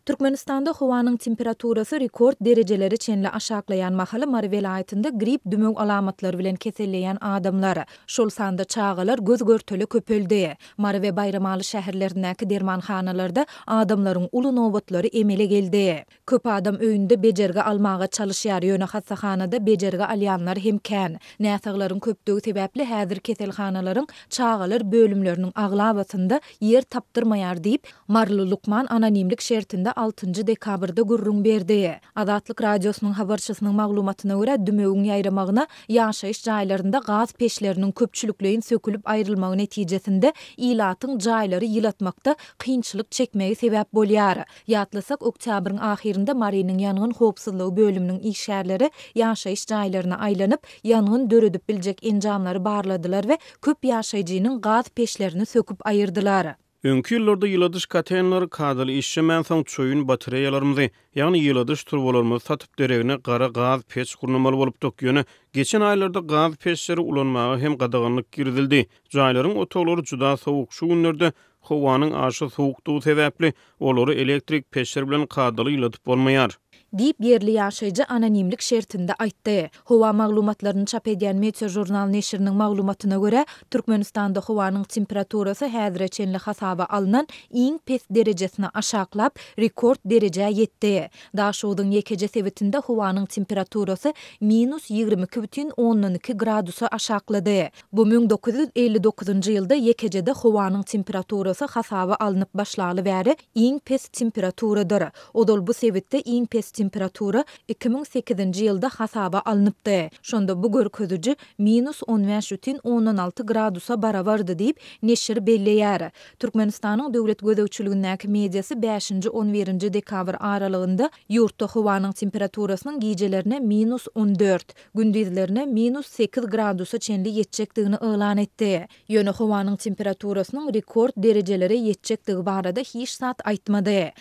Türkmenistanda howanyň temperaturasy rekord derejelere çenli aşaklaýan mahaly Mary welaýatynda grip dümew alamatlary bilen keselleýän adamlar, şol sanda çagalar göz-görtele köpeldi. Mary we Baýramaly şäherlerindäki dermanhanalarda adamlaryň uly nobatlary emele geldi. Köp adam öýünde bejergi almaga çalyşýar, ýöne hassahanada bejergi alýanlar hem kän. Näsaglaryň köpdügi sebäpli häzir keselhanalaryň çagalar bölümleriniň aglabasynda ýer tapdyrmaýar diýip, maryly lukman anonimlik şertinde altynjy dekabrda gürrüň berdi. Azatlyk Radiosynyň habarçysynyň maglumatyna görä, dümewiň ýaýramagyna ýaşaýyş jaýlarynda gaz peçleriniň köpçülikleýin sökülip aýrylmagy netijesinde ilatyň jaýlary ýylatmakda kynçylyk çekmegi sebäp bolýar. Ýatlasak, oktýabryň ahyrynda Marynyň ýangyn howpsuzlygy bölüminiň işgärleri ýaşaýyş jaýlaryna aýlanyp, ýangyn döredip biljek enjamlary barladylar we köp ýaşaýjynyň gaz peçlerini söküp aýyrdylar. Öňki ýyllarda ýyladyş kotelnlary kadaly işlemänsoň, çoýun batareýalarymyzy, ýagny ýyladyş turbalarymyzy satyp, deregine gara gaz peç gurnamaly bolupdyk. Ýöne geçen aýlarda gaz peçleri ulanmaga hem gadaganlyk girizildi. Jaýlaryň otaglary juda sowuk. Şu günlerde Howanyň aşa sowukdygy sebäpli, olary elektrik peçler bilen kadaly ýyladyp bolmaýar. Diýip, ýerli ýaşaýjy anonimlik şertinde aýtdy. Howa maglumatlaryny çap edýän Meteožurnal neşiriniň maglumatyna görä, Türkmenistanda howanyň temperaturasy häzire çenli hasaba alnan iň pes derejesine aşaklap, rekord derejä ýetdi. Daşogzuň ýekeje sebitinde howanyň temperaturasy minus 22,2 gradusa aşaklady. Bu 1959-njy ýylda ýekejede howanyň temperaturasy hasaba alnyp başlaly bäri iň pes temperaturadyr. Ozal bu sebitde iň pes temperatura 2008-nji ýylda hasaba alnypdy. Şonda bu görkeziji minus on bäş bütin ondan alty gradusa barabardy diýip, neşir belleýär. Türkmenistanyň döwlet gözegçiligindäki mediasy bäşinji on birinji dekabr aralygynda ýurtda howanyň temperaturasynyň gijelerine minus on dört, gündizlerine minus sekiz gradusa çenli ýetjekdigini yglan etdi. Ýöne howanyň temperaturasynyň rekord derejelere ýetjekdigi barada hiç zat aýtmady.